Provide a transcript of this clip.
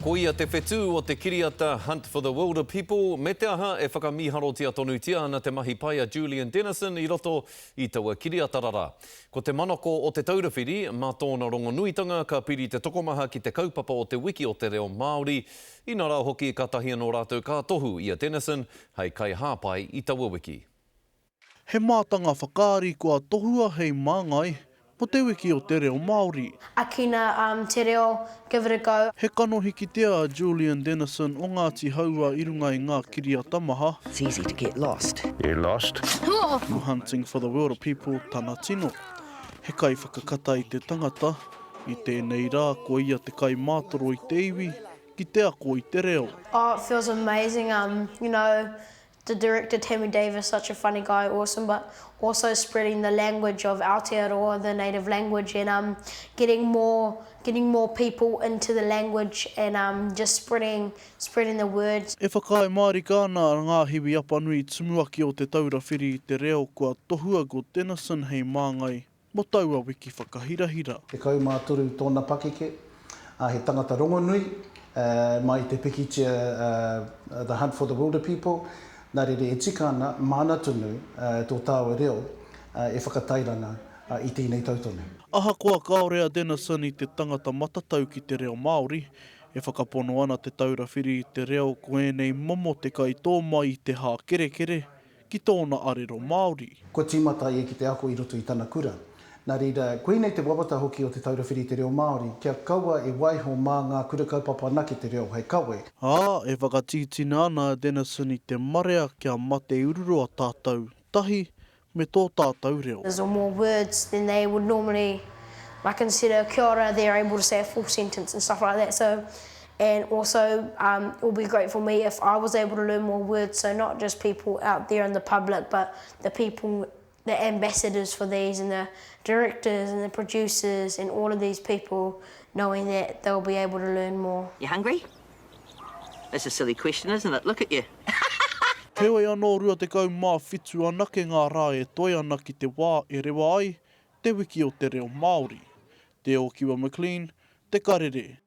Ko ia te whetū o te kiriata Hunt for the Wilderpeople, me te aha e whakamīharotia tonutia ana te mahi pai a Julian Dennison i roto i taua kiriata rara. Ko te manako o Te Taura Whiri, mā tōna rongonuitanga ka piri te tokomaha ki te kaupapa o Te Wiki o te Reo Māori, inarā hoki kātahi anō rātou ka tohu i a Dennison hei kaihāpai i taua wiki. He mātanga whakaari kua tohua hei māngai mō Te Wiki o te Reo Māori. Akina te reo, give it a go. He kanohi kitea a Julian Dennison o Ngāti Hauā i runga i ngā kiriata maha. It's easy to get lost. You lost? Ko Hunting for the Wilderpeople tana tino. He kaiwhakakata i te tangata, i tēnei rā ko ia te kaimātoro i te iwi ki te ako i te reo. Oh it feels amazing um you know The director Tammy Davis such a funny guy awesome but also spreading the language of Aotearoa the native language and um getting more getting more people into the language and um just spreading spreading the word. E whakaae mārika ana a Ngāhiwi Apanui Tumuaki o Te Taura Whiri i te Reo kua tohua ko Dennison hei māngai mō taua wiki whakahirahira. 13 tōna pakeke, ā, he tangata rongonui, mai i te pikitia The Hunt for the Wilderpeople, nā reira e tika ana, māna tonu tō tāua reo e whakatairanga i tēnei tau tonu. Ahakoa kāore a Dennison i te tangata matatau ki te reo Māori, e whakapono ana Te Taura Whiri i te Reo ko ēnei momo te kaitō mai i te hākerekere, ki tōna arero Māori. Kua tīmata ia ki te ako i roto i tana kura. Nā reira, koinei te wawata hoki o Te Taura Whiri i te Reo Māori, kia kaua e waiho mā ngā kura kaupapa anake te reo hei kawe. Ā, e whakatītina ana a Dennison i te marea kia mate ururoa tātou tahi me tō tātou reo. Or more words than they would normally like instead of kia ora they're able to say a full sentence and stuff like that so and also um, it would be great for me if I was able to learn more words so not just people out there in the public but the people the ambassadors for these and the directors and the producers and all of these people knowing that they'll be able to learn more. You hungry? That's a silly question, isn't it? Look at you. Heoi anō 27 anake ngā rā e toe ana ki te wā e rewa ai Te Wiki o te Reo Māori. Te Ōkiwa McLean, Te Karere.